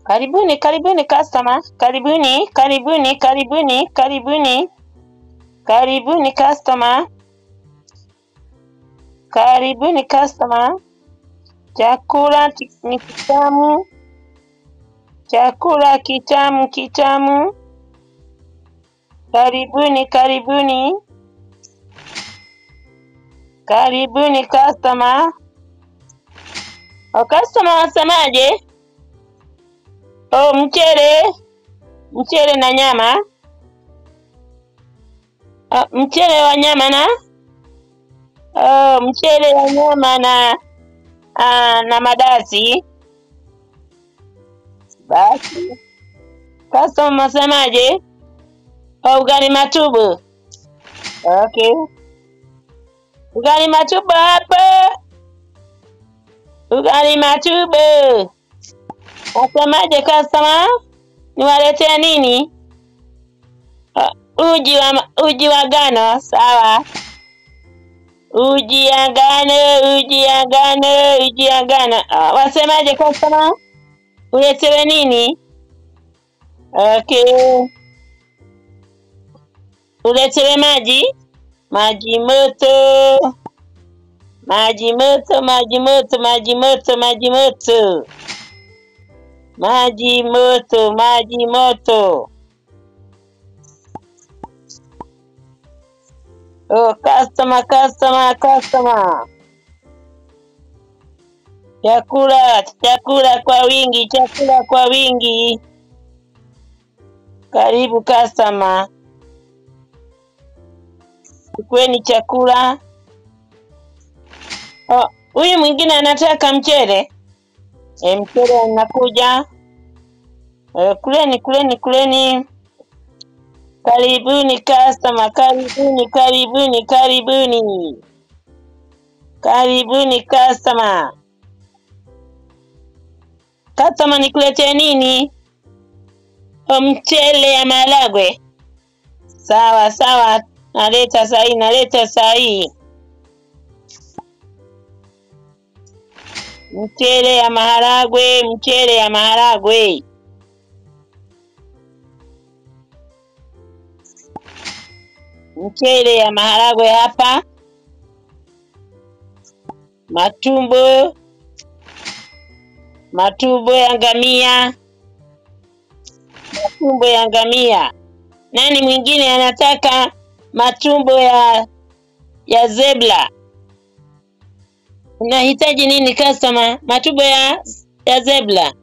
Karibuni, karibuni customer. Karibuni, karibuni, karibuni, karibuni. Karibuni customer. Karibuni customer. Chakula ni kitamu. Chakula kitamu kitamu. Karibuni, karibuni. Karibuni customer. O, customer wasemaje? Oh, mchele. Mchele na nyama. Mchele wa nyama na? Oh, mchele wa nyama na na madazi. Basi. Customer wasemaje? Oh, ugali matubu. Okay. Ugali matubu hapa. Ugali matubu. Wasemaje customer? Niwaletea nini? Uji wa ngano, sawa. Uji ya ngano, uji ya ngano, uji ya ngano. Wasemaje customer? Uletewe nini? Okay. Uletewe maji? Maji moto. Maji moto, maji moto, maji moto, maji moto. Maji moto, maji moto. Oh, customer, customer, customer. Chakula, chakula kwa wingi, chakula kwa wingi. Karibu customer. Chukueni chakula. Oh, huyu mwingine anataka mchele. Mchele unakuja. Kuleni, kuleni, kuleni. Karibuni customer, karibuni, karibuni, karibuni. Karibuni customer. Customer, nikuletee nini? Mchele ya maharagwe. Sawa, sawa. Naleta sahi, naleta sahi. Mchele ya maharagwe, mchele ya maharagwe. Mchele ya maharagwe hapa. Matumbo. Matumbo ya ngamia. Matumbo ya ngamia. Nani mwingine anataka matumbo ya zebra? Unahitaji nini customer? Matumbo ya zebra.